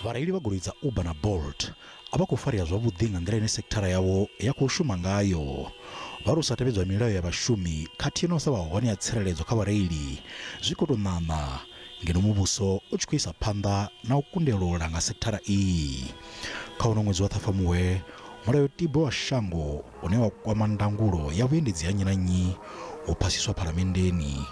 Vhareili vha goloi dza Uber na Bolt a vha khou farea zwavhuḓi nga nḓila ine sekithara yavho ya khou shuma ngayo. Vha ri u sa tevhedzwa milayo ya vhashumi khathihi na u sa vha hone ya tsireledzo kha vhareili zwi khou tou ṋaṋa ngeno muvhuso u tshi khou isa phanḓa na u kundelwa u langa sekithara iyi. Kha uno ṅwedzi wa Ṱhafamuhwe, mulayotibe wa shango une wa kwama ndangulo ya vhuendedzi ha nnyi na nnyi wo phasiswa phalamenndeni.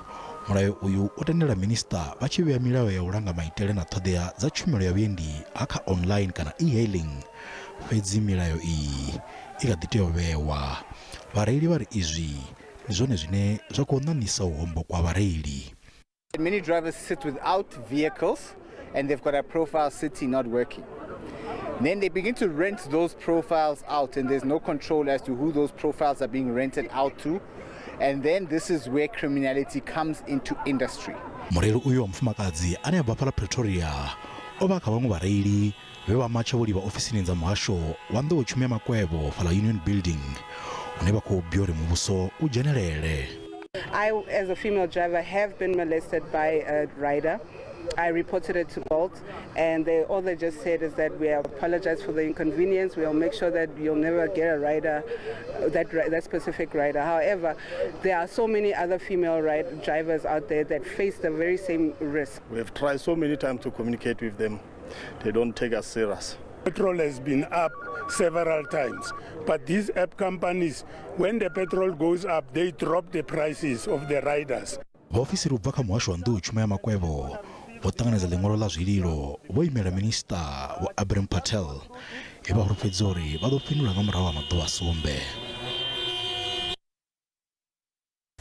Mulayo uyu u tendela minisiṱa vha tshi vhea milayo ya u langa maitele na ṱhoḓea dza tshumelo ya vhuendi ha kha online kana e-hailing. Fhedzi milayo iyi i kha ḓi tea u vhewa. Vhareili vha ri izwi ndi zwone zwine zwa khou ṋaṋisa u hombokwa vhareili. Many drivers sit without vehicles and they've got a profile city not working. Then they begin to rent those profiles out and there's no control as to who those profiles are being rented out to. And then this is where criminality comes into industry. Mureili uyu wa mufumakadzi ane a bva fhaḽa Pretoria o vha kha vhaṅwe vhareili vhe vha matsha vho livha ofisini dza muhasho wa nḓowetshumo ya makwevho fhaḽa Union Building hune vha khou bya uri muvhuso u dzhenelele. I, as a female driver, have been molested by a rider. I reported it to Bolt, and all they just said is that we apologize for the inconvenience. We'll make sure that you'll never get a rider, that specific rider. However, there are so many other female drivers out there that face the very same risk. We have tried so many times to communicate with them. They don't take us serious. Petrol has been up several times, but these app companies, when the petrol goes up, they drop the prices of the riders. Vhaofisiri u bva kha muhasho wa nḓowetshumo ya makwevho vho ṱanganedza ḽiṅwalo ḽa zwililo vho imela minisiṱa Vho Abraham Patel e vha fulufhedzisa uri vha ḓo fhindula nga murahu ha maḓuvha 7.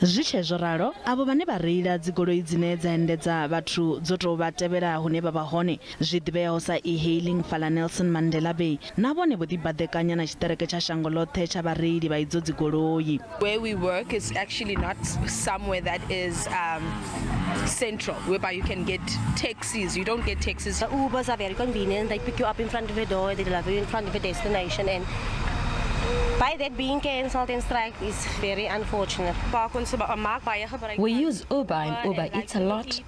Zwi tshe zwo ralo, avho vhane vha reila dzigoloi dzine dza endedza vhathu dzo tou vha tevhela hune vha vha hone zwi ḓivheaho sa e-hailing fhaḽa Nelson Mandela Bay na vhone vho ḓibaḓekanya na tshiṱereke tsha shango ḽoṱhe tsha vhareili vha idzo dzigoloi. Where we work is actually not somewhere that is central, whereby you can get taxis. You don't get taxis. The Ubers are very convenient. They pick you up in front of your door, they deliver you in front of your destination, and by that being cancelled and strike is very unfortunate. We use Uber and Uber Eats a lot.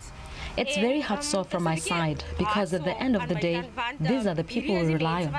It's very hard sore from my side because at the end of the day, these are the people we rely on.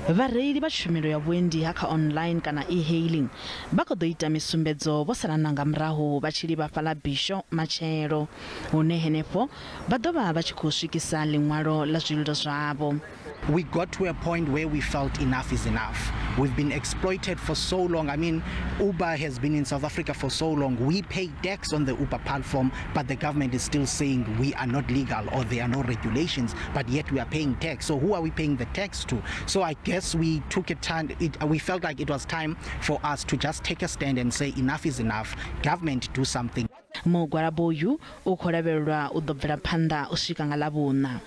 Vhareili vha tshumelo ya vhuendi ha kha online kana e-hailing vha khou ḓo ita misumbedzo vho salana nga murahu vha tshi livha fhaḽa Bisho matshelo, hune henefho vha ḓo vha vha tshi khou swikisa ḽiṅwalo ḽa zwililo zwavho. We got to a point where we felt enough is enough. We've been exploited for so long. I mean, Uber has been in South Africa for so long. We pay tax on the Uber platform, but the government is still saying we are not legal or there are no regulations, but yet we are paying tax. So who are we paying the tax to? So I guess we took a time, we felt like it was time for us to just take a stand and say enough is enough. Government, do something. Mugwalabo uyu u khou lavhelelwa u ḓo bvela phanḓa u swika nga Ḽavhuṋa.